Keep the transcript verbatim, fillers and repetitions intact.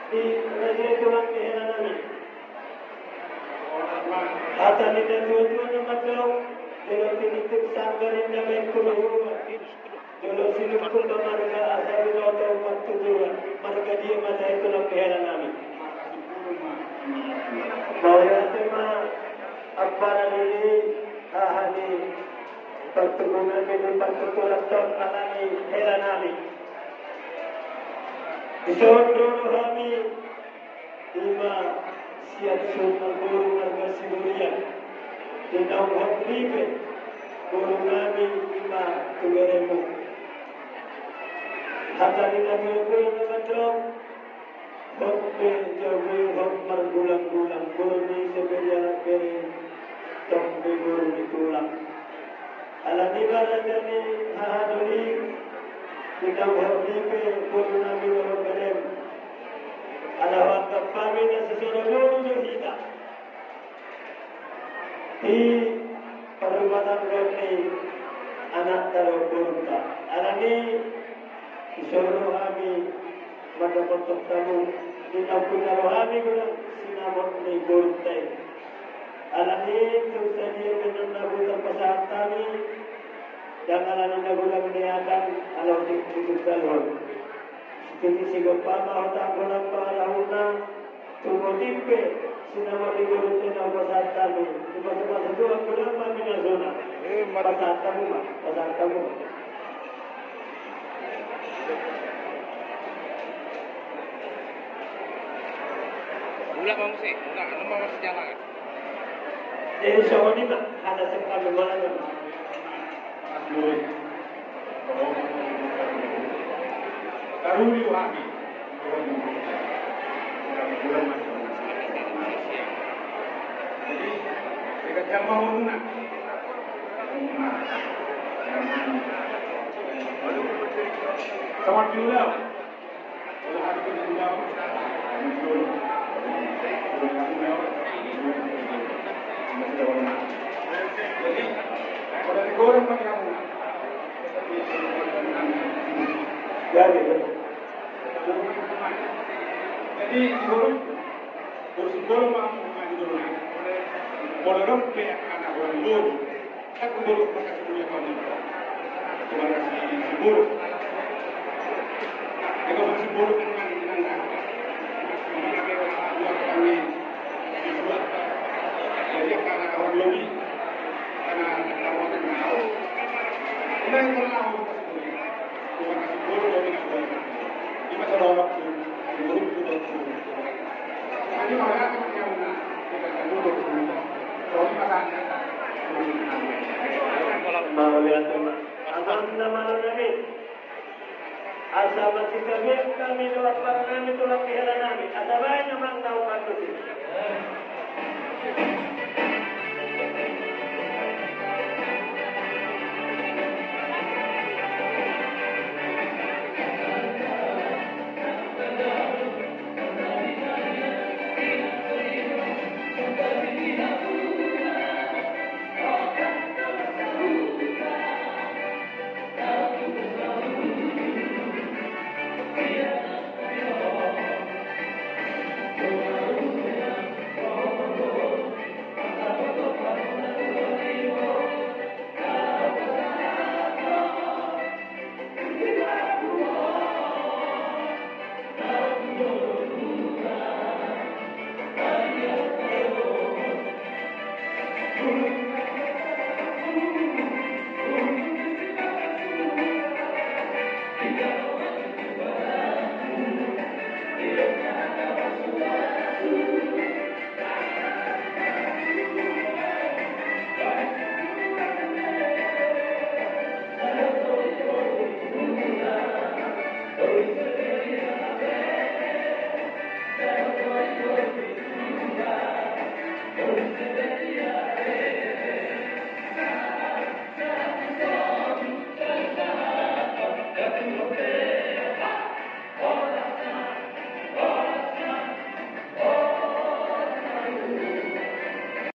Di raja i tulang ni hela nami. Hata ni natuatua na mandok, jolo tinitip sanggar inda baen tu luhut, jolo silungkun ma marga asa binoto martuturan. Marga dia ma tahe tulang ni hela nami? Mauliate ma ampara ni haha ni partubu nami di partuturan on ala ni hela nami. Dison do hami, ima sian Sumar boru marga Siburian, di naung hot ripe boru nami ima tu beremu. Hata ni natuatua na mandok, hot pe jabu i hot margulanggulang, boru ni Siburian bere tong pe boru ni tulang. Ala ni i ma raja ni haha doli, di naung hot ripe boru nami dohot berem. Ala huanggap hami na sasada boru do hita di parubatan ni anakta dohot borunta. Ala ni i dison do hami mandapothon hamu, di naung pinalo hami godang sinamot ni borunta i. Ala ni i tung sadia pe na boi tarpasahat hami, ndang ala ni na godang nian, ala ni i tung sadia. Sititi sigompa ma hotangku na parahutna, tung otik pe sinamot ni borunta i na hupasahat hami. Dipasupasu Tuhan godang ma pinasuna. Pasahat hamu ma, pasahat hamu ma. Mulak ma muse, mulak, anu ma muse jalan. Jadi songon i ma hata sempal mana tu. Karuni hami. Jadi, dekat jam bangunna. Sama dulu. Jadi, jadi, Boru Simbolon ma, boru Simbolon ma. Boru Simbolon pe anak boru Simbolon. Kan boru Simbolon ma, boru Simbolon ma. Boru Simbolon. Jadi boru Simbolon kan, kan, kan. Jadi anak boru Lobi. Anak boru Simbolon. Ini yang pernah boru Simbolon. Mauliate ma. Amang na malo nami. Asa masisabik hami dohot ampara nami tulang ni hela nami. Asa baen amang na umpar tusi.